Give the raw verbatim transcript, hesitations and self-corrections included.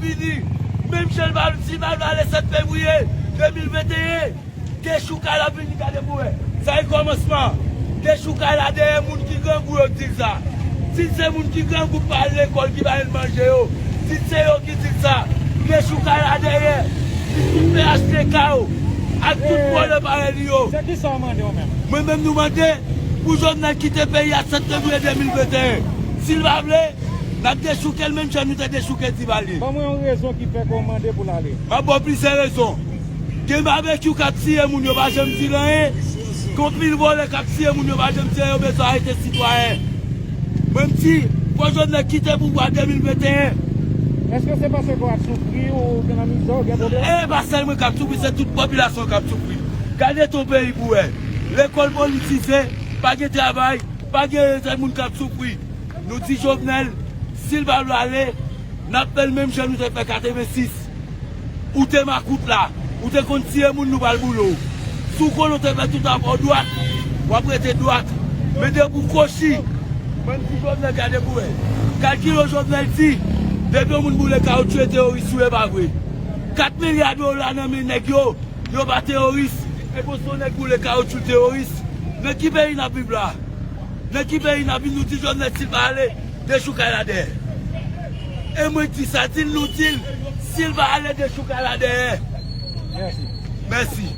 Vini, menm jan l pa, si l pa vle ale sèt fevriye de mil venteyen, dechoukay la vini, gade pou wè. Sa e kòmansman. Dechoukay la dèyè moun ki grangou yo ki di l sa. Si se moun ki grangou ki pa al lekòl, ki pa jwenn manje yo, si se yo ki di l sa, dechoukay la dèyè, li fin fè achte ka yo ak tout vòlè parèy li yo. Se ki sa w mande w menm? Mwen menm nou mande pou Jovenel kite peyi a sèt fevriye de mil venteyen. Si l pa vle, n ap dechouke l menm jan nou te dechouke Divalye. Ban mwen yon rezon ki fè ke w mande pou l ale. M ap ba w plizyè rezon. Gen babekyou k ap tiye moun, yo pa janm di l anyen. Gen anpil vòlè k ap tiye moun, yo pa janm di anyen, yo bezwen arete sitwayen. Mwen m di, fò Jovenel kite pouvwa de mil venteyen. Èske se paske w ap soufri, ou gen nan mizè, ou gen pwoblèm? E pa sèl mwen k ap soufri, se tout popilasyon k ap soufri. Gade ton peyi pou wè. Lekòl politize, pa gen travay, pa gen rezèv moun k ap soufri. Nou di Jovenel, si l pa vle ale, n ap fè l menm jan nou te fè katrevensis. Ou te makout la, ou te konn tiye moun, nou pral boule w. Si w konnen w te fè tout afè w dwat, w ap rete dwat. Men depi w kwochi, mwen m di Jovenel gade pou wè. Kalkile w, Jovenel di, depi yon moun boule kawotchou, e teworis ou ye, pa vre? Kat milya dola nan men nèg yo, yo pa teworis. E bon, se yon nèg boule kawotchou l teworis. Nan ki peyi n ap viv la? Nan ki peyi n ap viv? Nou di Jovenel si l pa ale, dechoukay la dèyè. E mwen di sa, di l, nou di l, si l pa ale, dechoukay la dèyè. Mèsi. Mèsi.